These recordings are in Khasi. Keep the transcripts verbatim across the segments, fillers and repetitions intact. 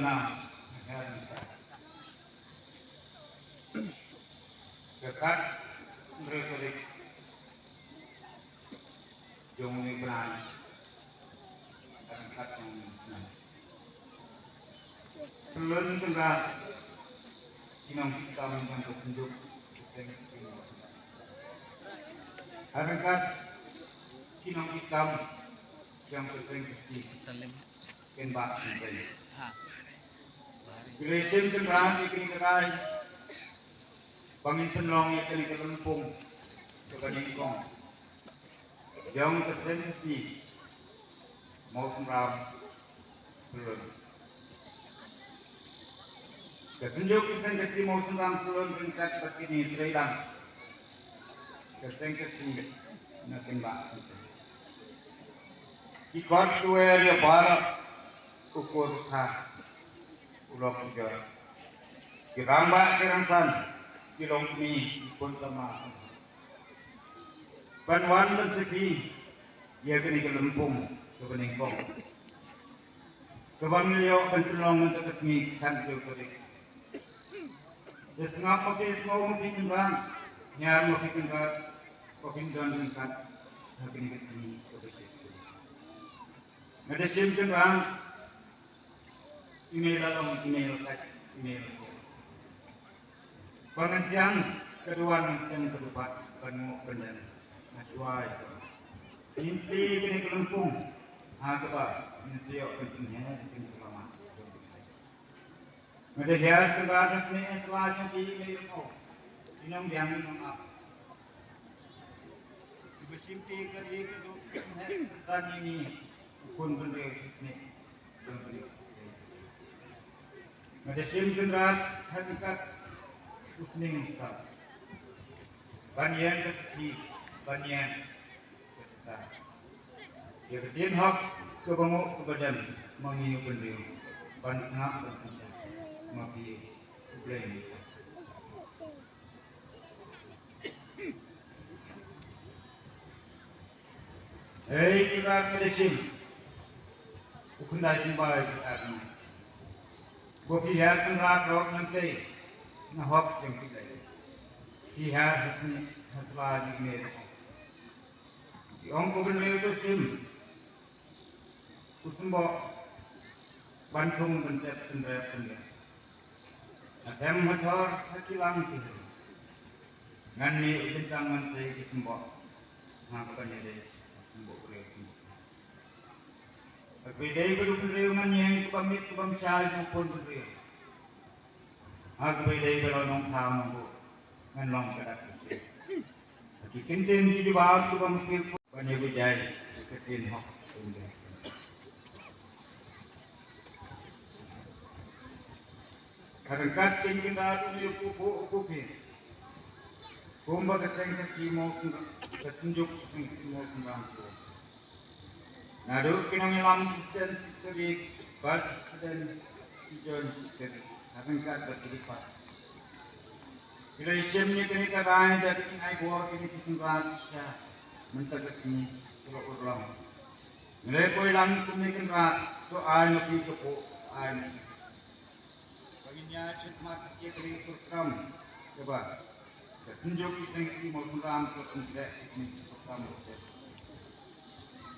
Na, na, na. Ka kat, hynriew tarik jong une u bnai. Ka kat jong une u bnai. Pyllun Kynrad, ki nongkitkam jong ka Synjuk ka Seng Khasi Mawsynram. Ryngkat ki nongkitkam jong ka Seng Khasi. Kin bah kin pynlong. Ki la shim Kynrad ïa kane ka rai ba ngin pynlong ïa kane ka lympung kaba nyngkong jong ka Seng Khasi Mawsynram Pyllun. Ka Synjuk ka Seng Khasi Mawsynram Pyllun ryngkat bad kine ki treilang ka Seng Khasi na Kynbah. Ki kot ki wer ïa baroh, u kur u kha, u lok u jor, ki rangbah ki rangsan, ki longkmie, ki khun samla, ban wan ban sakhi ïa kane ka lympung kaba nyngkong, kaba ngi ïoh ban pynlong mynta ka sngi khathynriew tarik. Te sngap ma phi, sngewbha ma phi Kynrad, ñiar ma phi Kynrad, ba phin don ryngkat ha kane ka sngi kaba shit. Nga da shim Kynrad, ine la long, ine la kait, ine la kait. Ba ngan siang ka duwan, ngan siang ka dupat, ban nguh ban dem. Nga shuwa ïa ka. Ngin plie kane ka lympung ha kaba ngin sa ïoh ban pynhiar ïa ka lama. Nga da hiar Kynrad, sngewbha sngewbha jong phi, ine la kait, ine nongbiang, ine nongap. Kiba shim te ka ri ka duk, ka sngewbha, ka sngewbha ïa ngi, u khun bynriew, ka sngewbha. Nga da shim Kynrad ha ryngkat u sning u star, ban ïeng ka sakhi, ban ïeng ka star ïa ka ktien hok kaba nguh kaba dem ma ngi u bynriew, ban sngap ban pynshai ma phi, U Blei. Hei Kynrad, nga da shim u khyndai symbai ka sar, ba phi hiar Kynrad rok nangtei na hok jong ki Blei. Phi hiar ha sni ha sla jong ki Meri. Ki ong ko bynriew to shim u symboh ban thung ban tep, ban rep ban rep. Nga them ha thor ha ki lang ki hei. Ngan mih u jingtang ngan sei ki symboh. Nga ka ban ïadei symboh briew symboh. Ha kaba ïadei bad u bynriew ngan ïeng kaba miet kaba mashai jong u khun bynriew. Ha kaba ïadei bad u nongthaw nongbuh ngan long ka dak ka sien. Ha ki kyntien ki jubab kiba mkil ban ïa bujai ïa ka ktien hok. Ha ryngkat kin Kynrad un ïa u kpu u kpu phi kumba ka Seng Khasi Mawsynram, ka Synjuk ka Seng Khasi Mawsynram. Naduh ki nongïalam, president, secretary bad president, ki joint secretary, ha ryngkat bad ki department, ki la ïashim ïa kane ka rai da kine ki nongbor, kine ki synran sha mynta ka sngi ka la urlong. Ngi la poi lang kumne Kynrad, to ai na phi ka phuh, ai na phi. Ba ngin ïaid shakhmat ïa kane ka program kaba ka Synjuk ka Seng Khasi Mawsynram ka pyntrei ïa kane ka program.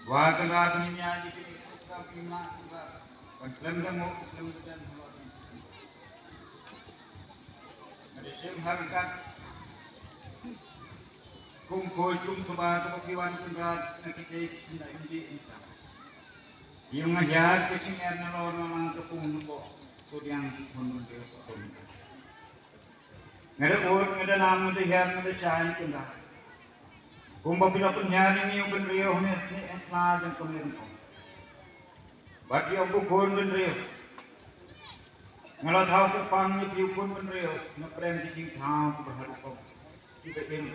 Wa Kynrad, ngin ïaid ïa kane ka program, ngin ïaid Kynrad ban khlem da nguh khlem da dem halor. Nga da shim ha ryngkat kum khoi kum saba kaba phi wan Kynrad na kitei ki khyndai mynta. Ïa nga hiar ka jingeh nalor na lang ka pung nongbuh, to diang ki khun bynriew ka pung. Nga da bud, nga da nam, nga da hiar, nga da shai Kynrad. Kumba phi la pynhiar ïa ngi u bynriew hane snieh sla jong ka mei ryngkong. Bad ïa u khun bynriew nga la thaw kyrpang ïa phi u khun bynriew, nga pdiang ki jingthaw kiba haduh kum, kiba im,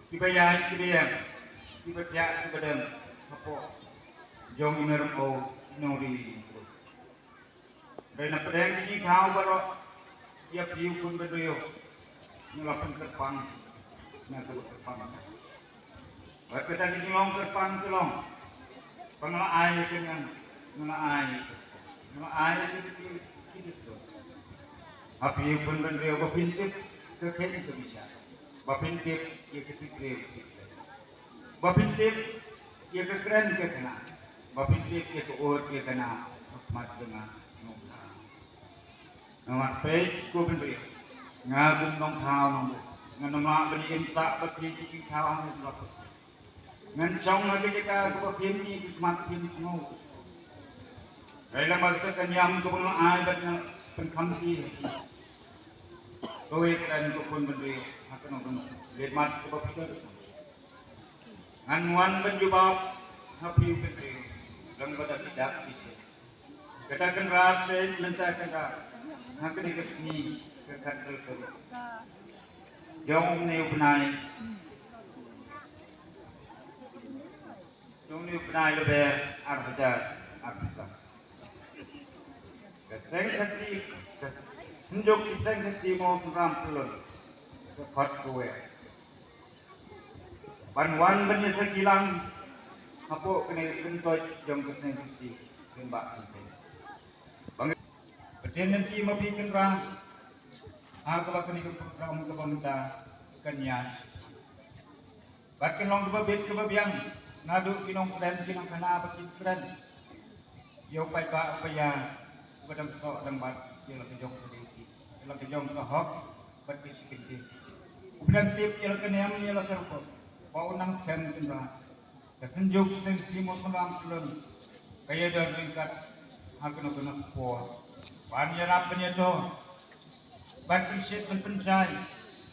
kiba ïaid kiba ïeng, kiba thiah kiba dem hapoh jong i nongrim u nongri. Hynrei na pdeng ki jingthaw baroh ïa phi u khun bynriew nga la pynkyrpang, nga la pynkyrpang. Bad kata ki jinglong kyrpang ki long ba nga la ai ïa ka, nga la ai ïa ka. Ai ki ki ki ki. Ha phi u khun bynriew ba phin tip ka khein ka bishar. Ba phin tip ïa ka tip riew. Ba phin tip ïa ka kren ka kena. Ba phin tip ïa ka ot ïa ka na. Mat jong nga. Namar phi ko bynriew. Nga kum nongthaw nongbuh. Nga namar ban im sah ba phi ki thaw nongbuh. Ngan shong ha ka jaka kaba phin ïa ki khmat phin sngew. Dei lang ba ka niam kaba nga ai bad nga pynkham ki. Kawei kren ko khun bynriew ha kano kano. Leit mat kaba phi. Ngan wan ban jubab ha phi u bynriew. Lang ba da ki dak ki. Kata Kynrad te mynta kata ha kane ka sngi ka khatar ka jong une u bnai, jong une u bnai Lber ar hajar arphew saw. Ka seng Khasi, ka Synjuk ki seng Khasi Mawsynram Pyllun ka khot kawei ban wan ban ïa sakhi lang hapoh kane ka kyntoit jong ka seng Khasi Kynbah Kynthei. Bang bteng nanti ma phi Kynrad ha kaba kane ka program kaba mynta kan ïa bad kan long kaba bit kaba biang naduh ki nongkren ki nongkhana ba ki kren. Ïa u paidbah u paidbah uba dang soh dang bat ïa la ka jong ka dei ki ïa la ka jong ka hok bad ka shi kynti. Uba dang tip ïa la ka niam ïa la ka rukom ba u nang skhem Kynrad. Ka Synjuk seng Khasi Mawsynram Pyllun ka ïa don ryngkat ha kano kano ka por ban ïarap ban ïathoh ban pynshit ban pynshai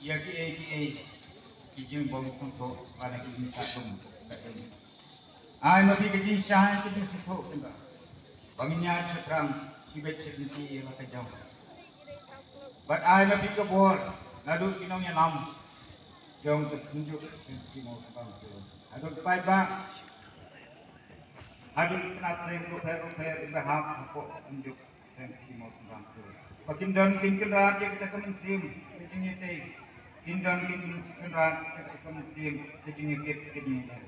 ïa kiei kiei ki jingbym sngewthuh lane ki jingsakhum ka dei. Ai ma phi ka jingshai ka jingsngewthuh Kynrad ba ngin ïaid shaphrang shibit shibit ïa la ka jong. Bad ai ma phi ka bor naduh ki nongïalam jong ka Synjuk seng Khasi Mawsynram Pyllun. Haduh ki paidbah haduh ki khynnah seng bapher bapher kiba hap hapoh ka Synjuk seng Khasi Mawsynram Pyllun. Ba kin don kin Kynrad ïa kata ka mynsiem ka jingïatei. Kin don kin Kynrad ïa kata ka mynsiem ka jingïakit ka jingïadei.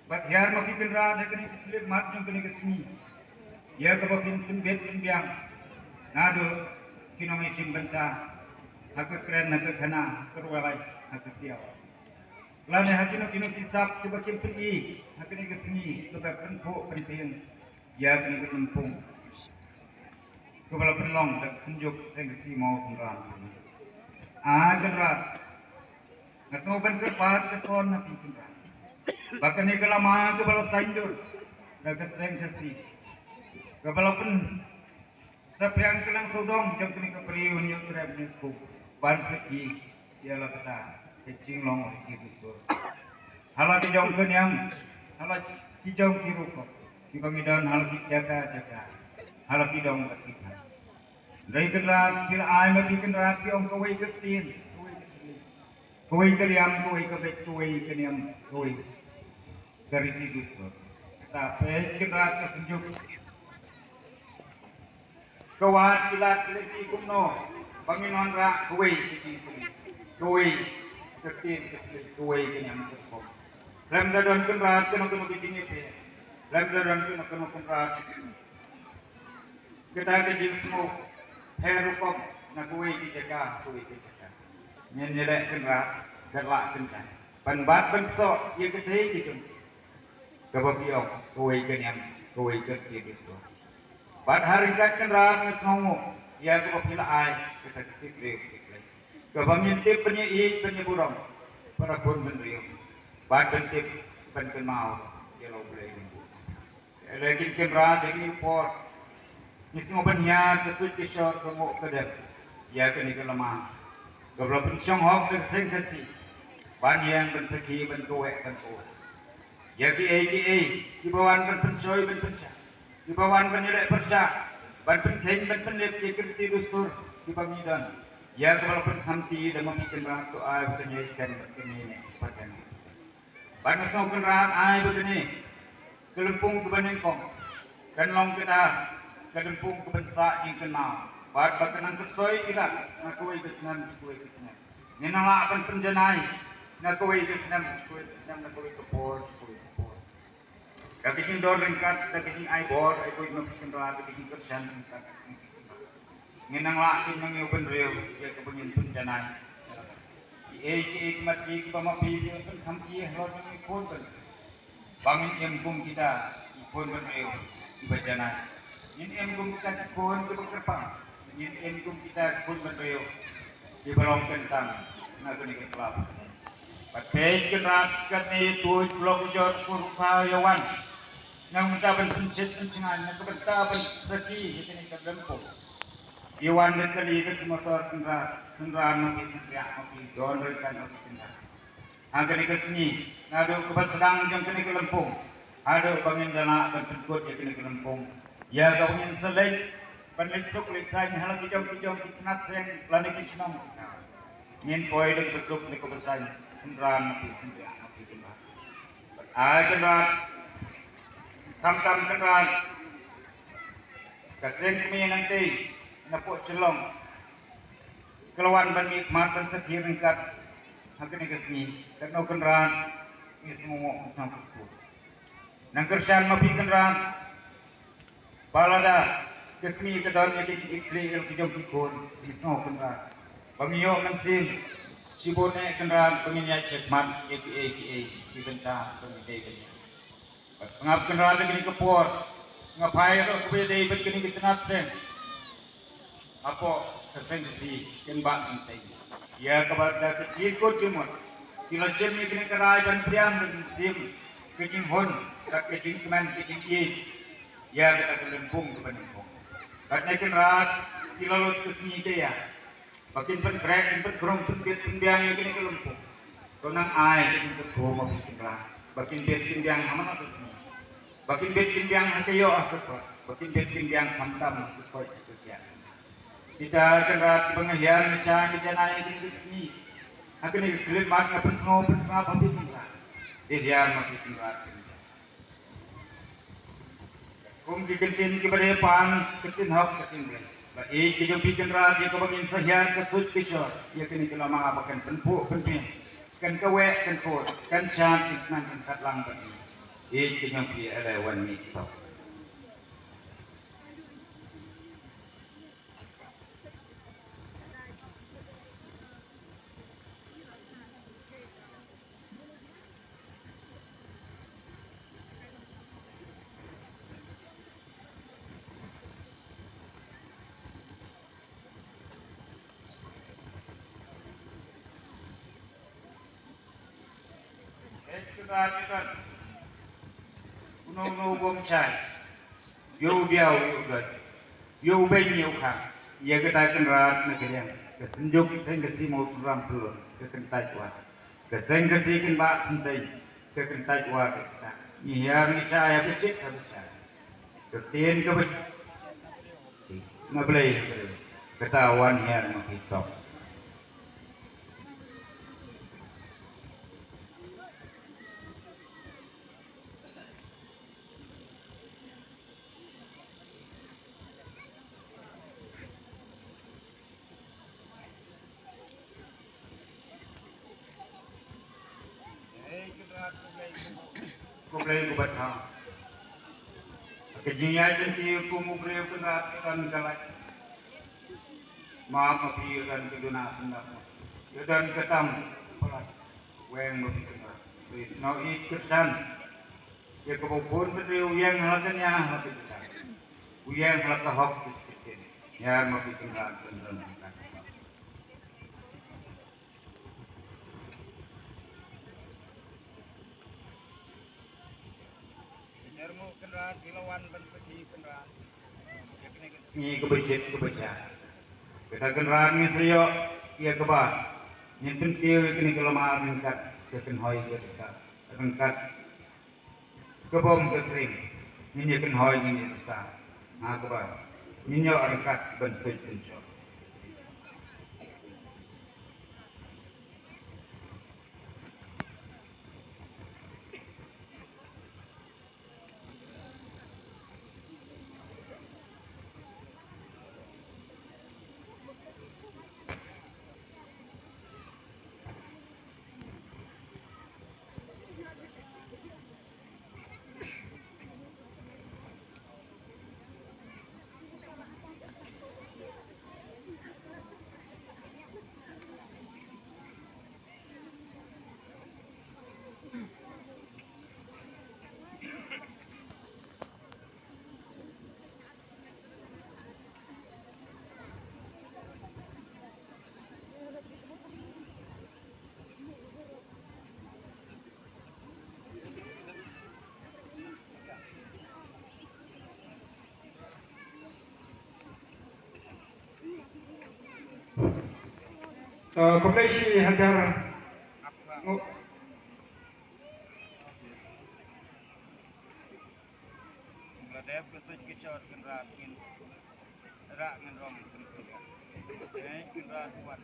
Bad hiar ma phi Kynrad ha kane ka khyllipmat jong kane ka sngi ïa kaba phin pynbit pynbiang naduh ki nongïashim bynta ha ka kren ha ka khana ha ka rwai ha ka siaw. Lane ha kino kino ki sap kiba kin pyni ha kane ka sngi kaba pynphuh pynphieng ïa kane ka lympung kaba la pynlong da ka Synjuk seng Khasi Mawsynram. A Kynrad, nga sngew ban kyrpad kyrpon na phi Kynrad ba kane ka lama kaba la saiñdur da ka seng Khasi kaba la pynsaphriang ka lang sawdong jong kane ka briew Hynñiewtrep Hynñiewskum ban sakhi ïa la kata ka jinglong riti dustur. Ha la ka jong ka niam, ha la ki jong ki rukom kiba ngi don ha la ki jaka jaka, ha la ki dong bad ki thaw. Dei Kynrad phi la ai ma phi Kynrad phi ong kawei ka ktien, kawei ka ktien, kawei ka riam, kawei ka beit, kawei ka niam, kawei ka riti dustur. Kata phi Kynrad ka Synjuk. Ka wad ki lad ki lynti kumno ba ngin wanrah kawei ka ktien, kawei ka ktien, ka ktien, kawei ka niam ka rukom. Lem da don Kynrad kano kano ka jingïapher. Lem da don kano kano Kynrad kata ka jingsngewpher rukom na kawei ka jaka kawei ka jaka. Ngin ïaleh Kynrad, da lah Kynrad ban bat ban ksoh ïa katai ka jong kaba phi ong kawei ka niam kawei ka ktien dustur. Bad ha ryngkat Kynrad nga sngewnguh ïa kaba phi la ai kata ka tip riew tip lei kaba ngin tip ban ïa ïeit ban ïa burom para khun bynriew bad ban tip ban kynmaw ïa la U Blei. Lei kin Kynrad ha kine ki por ngi sngew ban hiar ka suit ka shor ka nguh ka dep ïa kane ka lama kaba la pynshong hok da ka seng Khasi ban ïeng ban sakhi ban kaweh ban kaweh ïa kiei kiei kiba wan ban pynshoi ban pynshah, kiba wan ban ïaleh pyrshah ban pynkheiñ ban pynlip ïa ki riti dustur kiba ngi don ïa kaba la pynsamti da ma phi Kynrad. To ai ba kane kan kane ne pateng. Bad nga sngew Kynrad ai ba kane ka lympung kaba nyngkong kan long kata ka lympung kaban sah jingkynmaw bad ba kan nang kyrsoi ïa la na kawei ka snem sha kawei ka snem. Ngin nang lah ban pynjanai na kawei ka snem sha kawei ka snem, na kawei ka por sha kawei ka por. Da ka jingdon ryngkat, da ka jingai bor, ai khuid ma phi Kynrad, da ka jingkyrshan ryngkat. Ngin nang lah, ngin nang ïoh bynriew ïa kaba ngin pynjanai. Kiei kiei ki mat ki kiba ma phi ki pynkham ki halor jong ki khun bynriew. Ba ngin im kum kita ki khun bynriew kiba janai. Ngin im kum kita ki khun kiba kyrpang. Ngin im kum kita ki khun bynriew kiba long kyntang na kane ka club. Bad peit Kynrad, kane tuid Blok Ujor Purba ïa wan. Nang mynta ban pynshit pynshngaiñ, nang ka bynta ban sakhi ïa kane ka lympung. Ïa wan da kali da ka motor Kynrad, Kynrad ma phi, Kynrad ma phi, don ryngkat ma phi Kynrad. Ha kane ka sngi, naduh kaba sdang jong kane ka lympung haduh ba ngin da lah ban pynkut ïa kane ka lympung, ïa kaba ngin sa leit ban leit suk leit saiñ ha la ki jong ki jong ki tnat seng lane ki shnong. Ngin poi da kaba suk da kaba saiñ, Kynrad ma phi, Kynrad ma phi Kynrad. Ai Kynrad, khamtam Kynrad, ka seng kmie nangtei na pok Shillong ka la wan ban mihkhmat ban sakhi ryngkat ha kane ka sngi. Katno Kynrad, ngi sngewnguh, ngi sngewnguh. Nang kyrshan ma phi Kynrad ba lada ka kmie ka don ïa ka jingïeit khlieh ïa la ki jong ki khun, ngi sngew Kynrad ba ngi ïoh mynsiem shibun eh Kynrad ba ngin ïaid shakhmat ïa kiei kiei ki bynta ba ngi dei ban ïa. Bad sngap Kynrad, da kane ka por nga phai ruh kaba ïadei bad kane ka tnat seng. Hapoh ka seng Khasi kin Bah Synteng, ïa kaba da ka jingkut jingmut ki la shim ïa kane ka rai ban pdiang da ka mynsiem ka jinghun bad ka jingkmen ka jingïeit ïa kata ka lympung kaba nyngkong. Bad ne Kynrad, ki la lut ka sngi ka ïa ba kin pynkhreh, kin pynkrung, pynbit pynbiang ïa kane ka lympung. To nang ai ka jingkyrkhu ma phi Kynrad ba kin bit kin biang ha man la ka sngi, ba kin bit kin biang ha ka ïoh ha ka kot, ba kin bit kin biang khamtam ha ka koit ha ka khiah. Kita Kynrad kiba nga hiar nga shah nga janai ha kane ka sngi, ha kane ka khyllipmat nga pynsngew pynsngap ha phi Kynrad. Dei hiar ma phi Kynrad. Kum ki kyntien kiba dei pan, ka ktien hok ka ktien Blei. Ba ïeit ka jong phi Kynrad ïa kaba ngin sa hiar ka suit ka shor ïa kane ka lama ba kan pynphuh pynphieng, kan kaweh kan kut, kan shad kan khnang kan khatlang bad ngi. Ïeit ka jong phi, ale wan mih tok. Hei, Kynrad, Kynrad. Uno uno u bym shai. Ïoh u diaw, ïoh u doit. Ïoh u beiñ, ïoh u khang. Ïa kata Kynrad na ka liang ka Synjuk Seng Khasi Mawsynram Pyllun, ka kyntait wad. Ka Seng Khasi Kynbah Synteng, ka kyntait wad. Ngi hiar ngi shai ha ka shit ha ka shai. Ka ktien kaba shai na Blei, Blei. Kata wan hiar ma phi tok. Hei Kynrad, khublei, khublei, khublei, khublei. Ka jingïaid lynti kum u briew Kynrad, kan ka lait. Map ma phi, ïoh don ka duna pyndap, ïoh don ka tam palat. Weng ma phi Kynrad. Phi snoh ïeit kyrshan ïa kaba u khun bynriew u ïeng ha la ka nia ha la ka jaka, u ïeng ha la ka hok shisien. Hiar ma phi Kynrad, Kynrad. Ngi kaba shit kaba shai. Kata Kynrad ngin sa ïoh ïa kaba ngin pynkiew ïa kane ka lama ryngkat ka kynhoi ka risa, ryngkat ka bom ka sring. Ngin ïa kynhoi, ngin ïa risa, ha kaba ngin ïoh ryngkat ban suit ban shor. Eh, khublei shihajar. Ngu- Nga dep ka suit ka short Kynrad ngin rah ngin rong Kynrad. Eh, Kynrad wan.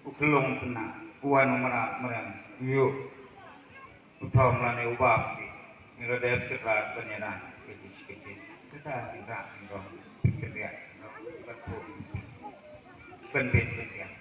U Klong Pynah, u wan u mrad mrem, yu. U thom lane u bap ki. Ngi la dep Kynrad ban ïa rah ka jingshakri. Kata Kynrad ngin rong Kynriah, ngin rong Kynrad. Kynbit Kynriah.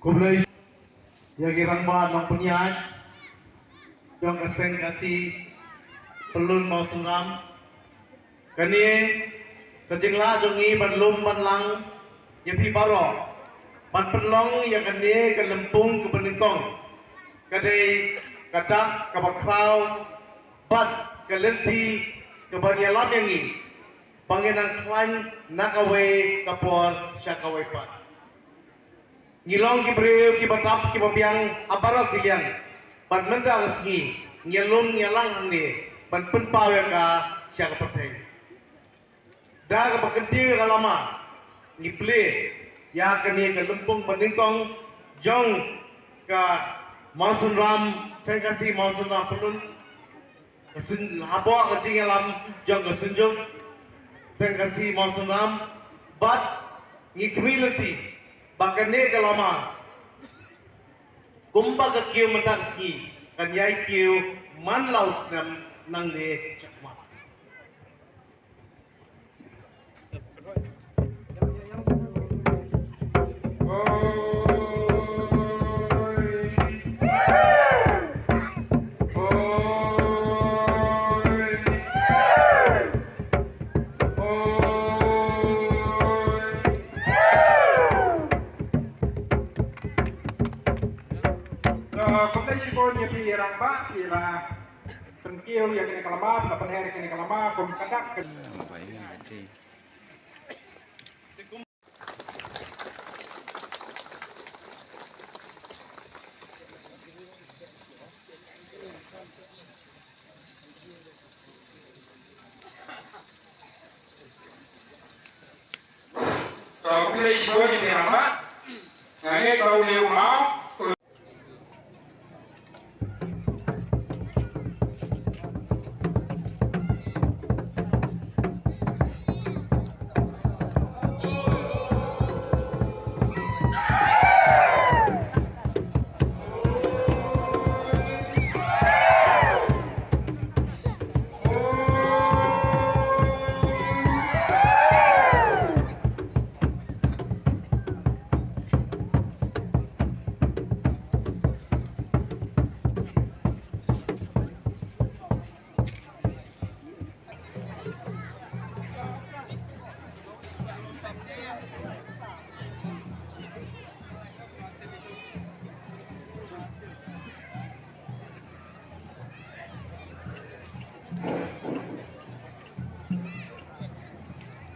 Khublei ïa ki rangbah nongpynïaid jong ka seng Khasi Pyllun Mawsynram. Kane ka jinglah jong ngi ban lum ban lang ïa phi baroh ban pynlong ïa kane ka lympung kaba nyngkong, ka dei ka dak kaba khraw bad ka lynti kaban ïalam ïa ngi ba ngin nang khlaiñ na kawei ka por sha kawei pat. Ngi long ki briew kiba tap kiba biang ha baroh ki liang. Bad mynta ka sngi ngi lum ngi lang hangne ban pynpaw ïa ka sha ka pyrthei. Da kaba kyntiew ïa ka lama ngi plie ïa kane ka lympung ba nyngkong jong ka Mawsynram, Seng Khasi Mawsynram Pyllun. Ka syn-, hapoh ka jingïalam jong ka Synjuk Seng Khasi Mawsynram, bad ngi khmih lynti ba kane ka lama kumba ka kiew mynta ka sngi kan ïai kiew man la u snem nangne shakhmat. Khublei shibun ïa phi rangbah, phi la pynkiew ïa kane ka lama, phi la pynher ïa kane ka lama kum ka dak. To, khublei shibun ïa phi rangbah. Nga ngeit ba une u maw.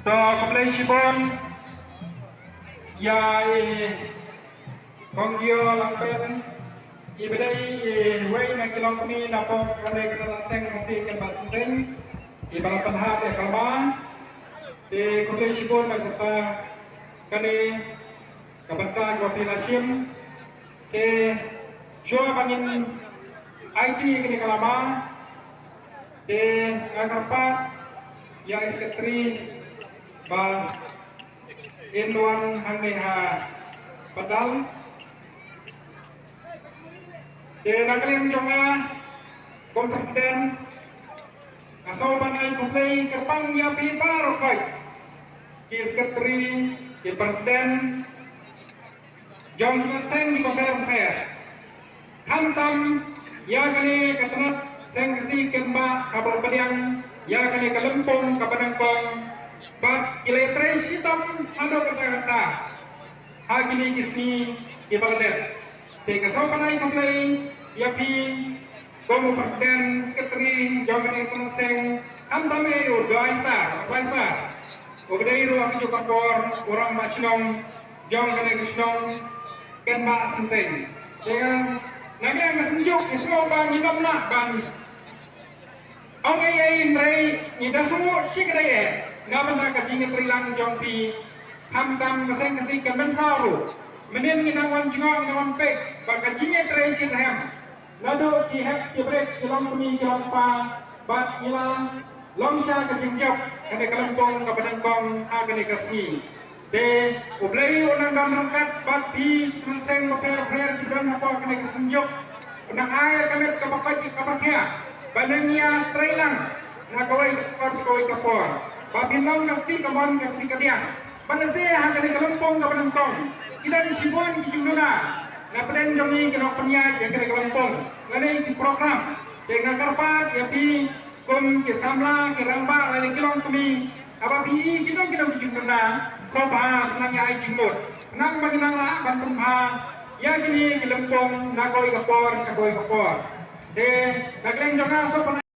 To, khublei shibun ïa i Kong Gio Langpen, iba dei iwei na ki longkmie na pdeng kane ka Seng Khasi Kynbat Syntiew, iba la pynhap ïa ka lama. Te khublei shibun na ka bynta kane ka bynta kaba phi la shim. Te shuwa ba ngin aiti ïa kane ka lama, te nga kyrpad ïa i Secretary ba in wan hangne ha pandal. Te na ka liang jong nga kum President, Sngewbha ban ai khublei kyrpang ïa phi baroh khoit, ki secretary, ki president jong ki seng kiba pher pher. Khamtam ïa kane ka tnat seng Khasi kynmaw kaba pdiang ïa kane ka lympung kaba nyngkong, bad ki la trei shitom haduh katta katta ha kine ki sngi kiba la dep. Te nga sngewbha ban ai khublei ïa phi kum u president, secretary jong kane ka seng, khamtam ïa u Doisa, Doisa uba dei ruh ha kajuh ka por u rangbah shnong jong kane ka shnong Kynmaw Synteng. Te nga, na ka liang ka Synjuk, nga sngewbha ngi nym lah ban ong ei ei, hynrei ngi da sngewthuh shi katta eh na bynta ka jingïatreilang jong phi, khamtam ka seng Khasi kan mynsaw ruh. Mynnin ngi dang wan jngoh, ngi dang wan peit ba ka jingïatrei shitrhem, naduh ki hep ki bret, ki longkmie ki longkpa, bad ngi la long sha ka jingjop kane ka lympung kaba nyngkong ha kane ka sngi. Te U Blei un nang don ryngkat bad phi ki seng bapher bapher ki don hapoh kane ka Synjuk. Un nang ai ka met kaba koit kaba khiah ban nang ïatreilang na kawei ka por sha kawei ka por, ba phin long ka kti kamon ka kti kadiang. Ban lehse ha kane ka lympung kaba nyngkong ki don shibun ki jingduna na pdeng jong ngi ki nongpynïaid ïa kane ka lympung lane ki program. Te nga kyrpad ïa phi kum ki samla, ki rangbah lane ki longkmie, haba phi ïohi ki don ki don ki jingduna, sngewbha sdang ïa ai jingmut, khnang ba ngin nang lah ban pynbha ïa kine ki lympung na kawei ka por sha kawei ka por. Te na ka liang jong nga sngewbha